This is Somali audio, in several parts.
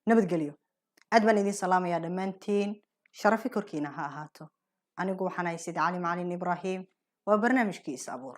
Nabadgelyo. Aad baan idin salaamayaa dhammaantiin, sharafi korkiina ha ahaato. Anigu waxaan ahay Sid Cali Macalin Ibraahim. Waa barnaamijkii Is Abuur.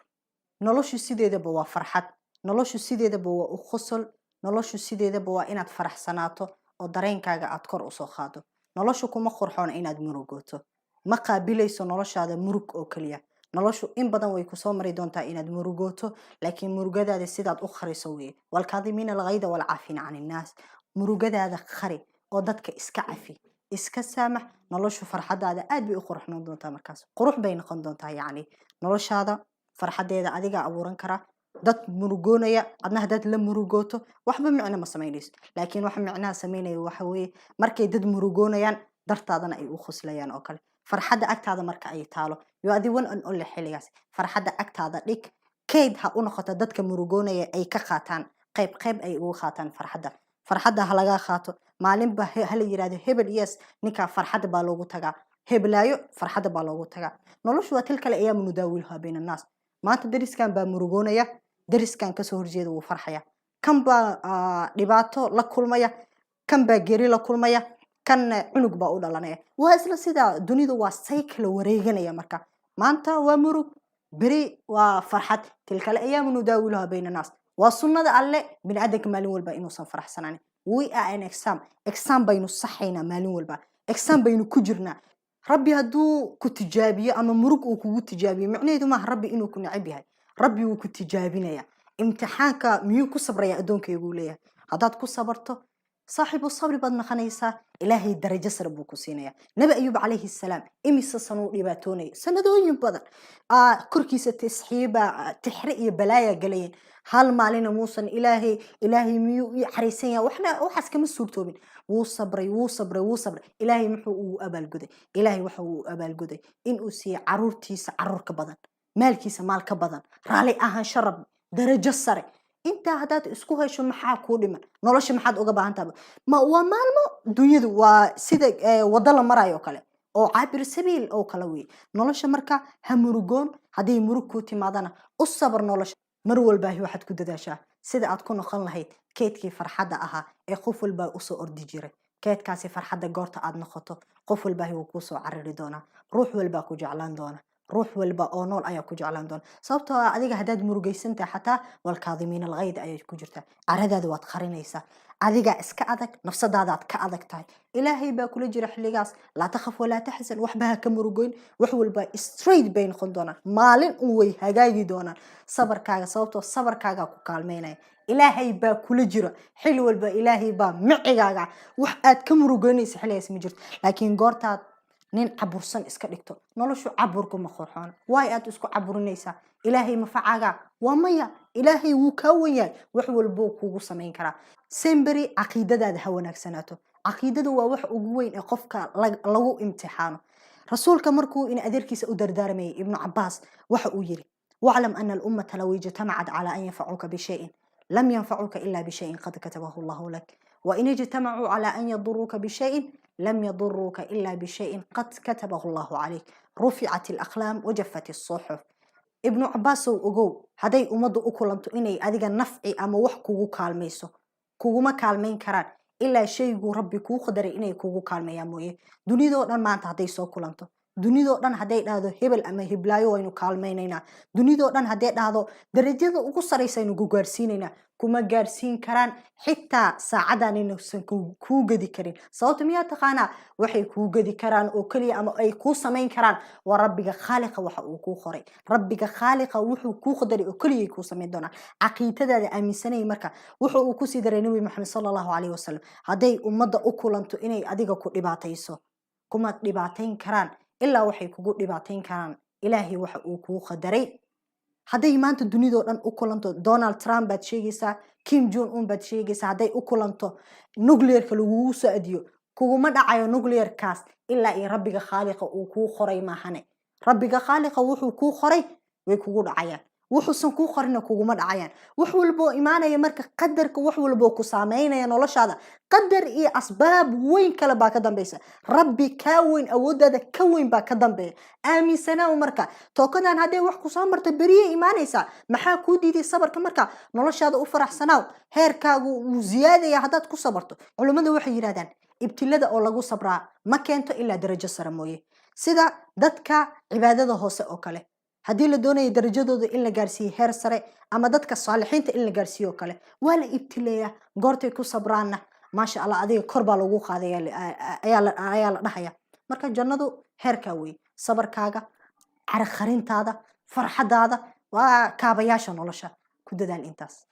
Noloshu sideedaba waa farxad, noloshu sideedaba waa u qosol, noloshu sideedaba waa inaad faraxsanaato oo dareenkaaga aad kor usoo qaado. Noloshu kuma qurxoona inaad murugooto. Ma qaabilayso noloshaada murug oo keliya. Noloshu in badan way kusoo mari doontaa inaad murugooto, laakiin murugadaada sidaad u khariso weye. والكاظمين الغيظ والعافين عن الناس. Murugadaada khari oo dadka iska cafi, iska saamax. Noloshu farxadaada aad bay u qurxnoon doontaa markaas, qurux bay noqon doontaa. Yacni noloshaada farxadeeda adigaa abuuran kara. Dad murugoonaya adna haddaad la murugooto, waxba micno ma samaynayso. Laakiin waxa micnaha samaynaya waxa weeye markay dad murugoonayaan, dartaadana ay u khoslayaan oo kale. Farxadda agtaada marka ay taalo, you are the one and only. Xilligaas farxadda agtaada dhig, kayd ha u noqoto dadka murugoonaya ay ka qaataan, qayb qayb ay uga qaataan farxadda. Farxadda ha laga qaato maalinba. Hala yirahdo hebel, yes, ninkaa farxadda baa loogu tagaa, heblaayo farxadda baa loogu tagaa. Noloshu waa تلك الأيام نداولها بين الناس. Maanta deriskan baa murugoonaya, deriskan kasoo horjeeda wuu farxaya. Kan baa dhibaato la kulmaya, kan baa geri la kulmaya, kan cunug baa u dhalanaya. Waa isla sidaa, dunidu waa cycle wareeganaya. Marka maanta waa murug, beri waa farxad. تلك الأيام نداولها بين الناس. Waa sunnada Alle biniaadanka maalin walba inuusan faraxsanaanin. We are an exam, exam baynu saxaynaa maalin walba, exam baynu ku jirnaa. Rabbi hadduu ku tijaabiyo ama murug uu kugu tijaabiyo, micnaheedu maaha Rabbi inuu ku necab yahay. Rabbi wuu ku tijaabinaya. Imtixaanka miyuu ku sabraya addoonkaygu leeyahay? Haddaad ku sabarto, صاحب الصبر baad noqonaysaa. Ilaahay darajo sare buu ku siinaya. Nabi Ayuub calayhi salaam imise sanuu dhibaatoonaya? Sanadooyin badan korkiisa tasxiiba, tixre iyo balaaya galayeen. Hal maalina muusan "Ilaahay, Ilaahay miyuu ii xariisan yahay?" Waxna waxaas kama suurtoobin. Wuu sabray, wuu sabray, wuu sabray. Ilaahay muxuu ugu abaalguday? Ilaahay waxa uu abaalguday inuu siiyey caruurtiisa caruur ka badan, maalkiisa maal ka badan, raalli ahaansho Rabbi, darajo sare. Intaa haddaad isku hesho, maxaa kuu dhiman nolosha? Maxaad uga baahan tahay? Ma waa maalmo. Dunyadu waa sida waddo la marayo kale oo عابر سبيل oo kale wey nolosha. Marka ha murugoon. Hadday murug kuu timaadana, u sabar nolosha. Mar walbaahi waxaad ku dadaashaa sida aad ku noqon lahayd keydkii farxadda ahaa ee qof walbaa usoo ordi jiray. Keydkaasi farxadda goorta aad noqoto, qof walbaahi wuu kuusoo carari doonaa, ruux walbaa ku jeclaan doona, ruux walba oo nool ayaa ku jeclaan doona. Sababtoo ah adiga haddaad murugaysan tahay xataa, والكاظمين الغيظ ayay ku jirtaa. Caradaada waad qarinaysaa, adigaa iska adag, nafsadaadaad ka adag tahay. Ilaahay baa kula jira xilligaas. لا تخف ولا تحزن. Waxba ha ka murugoyn. Wax walba straight bay noqon doonaan, maalin un way hagaagi doonaan. Sabarkaaga, sababtoo sabarkaagaa ku kaalmeynaya. Ilaahay baa kula jira xilli walba, Ilaahay baa micigaaga. Wax aad ka murugoynaysa xilligaas ma jirto. Laakiin goortaad nin cabursan iska dhigto, noloshu caburku ma qurxoona. Waay aad isku caburinaysaa? Ilaahay mafacaaga waa maya. Ilaahay wuu kaa wen yahay, wax walbuu kugu samayn karaa. Semberi caqiidadaada ha wanaagsanaato. Caqiidadu waa wax ugu weyn ee qofka lagu imtixaano. Rasuulka markuu in adeerkiisa u dardaarmayay, Ibnu Cabaas, waxa uu yiri: واعلم أن الأمة لو اجتمعت على أن ينفعوك بشيء لم ينفعوك إلا بشيء قد كتبه الله لك، وإن اجتمعوا على أن يضروك بشيء لم يضروك إلا بشيء قد كتبه الله عليك، رفعت الأقلام وجفت الصحف. Ibnu Cabaasow, ogow, hadday ummaddu u kulanto inay adiga nafci ama wax kugu kaalmayso, kuguma kaalmayn karaan ilaa shayguu Rabbi kuu qadaray inay kugu kaalmeeyaan mooye. Dunidoo dhan maanta hadday soo kulanto, dunidoo dhan hadday dhahdo hebel ama heblaayo waynu kaalmaynaynaa, dunidoo dhan hadday dhahdo darajada ugu saraysa ku gaarsiinaynaa, kuma gaarsiin karaan. Xitaa saacadan inaysan kuu gedi karin. Sababta miyaa taqaanaa? Waxay kuu gedi karaan oo keliya ama ay kuu samayn karaan waa Rabbiga Khaaliqa waxa uu kuu qoray. Rabbiga Khaaliqa wuxuu kuu qadaray oo keliyay kuu samayn doonaan. Caqiidadaada aaminsanayay. Marka wuxuu uu kusii daray Nabi Maxamed sala Allahu calayhi wasalam: hadday ummadda u kulanto inay adiga ku dhibaatayso, kuma dhibaatayn karaan ilaa waxay kugu dhibaatayn karaan Ilaahay waxa uu kuu qadaray. Hadday maanta dunidoo dhan u kulanto, Donald Trump baad sheegaysaa, Kim Jong Un baad sheegaysaa, hadday u kulanto nuclearka lagugu soo adiyo, kuguma dhacayo nuclearkaas ilaa iyo Rabbiga Khaaliqa uu kuu qoray maahane. Rabbiga Khaaliqa wuxuu kuu qoray way kugu dhacayaan. Wuxuusan kuu qorina kuguma dhacayaan. Wax walboo imaanaya marka qadarka, wax walboo ku saameynaya noloshaada, qadar iyo asbaab weyn kale baa ka dambeysa. Rabbi kaa weyn, awooddaada ka weyn baa ka dambeeya. Aaminsanaaw marka tookadan hadday wax kusoo marto, beriyay imaanaysaa. Maxaa kuu diiday sabarka? Marka noloshaada u faraxsanaaw, heerkaagu wuu ziyaadaya haddaad ku sabarto. Culummadu waxay yidhahdaan, ibtilada oo lagu sabraa ma keento ilaa darajo sare mooye. Sida dadka cibaadada hoose oo kale, haddii la doonayo darajadooda in la gaarsiiyo heer sare, ama dadka saalixiinta in la gaarsiiyo oo kale, waa la ibtileeyaa. Goortay ku sabraanna, maasha Allah, adiga kor baa lagu qaadaya, ayaa la dhahaya. Marka jannadu heerkaa wey. Sabarkaaga, caraqarintaada, farxadaada waa kaabayaasha nolosha. Ku dadaal intaas.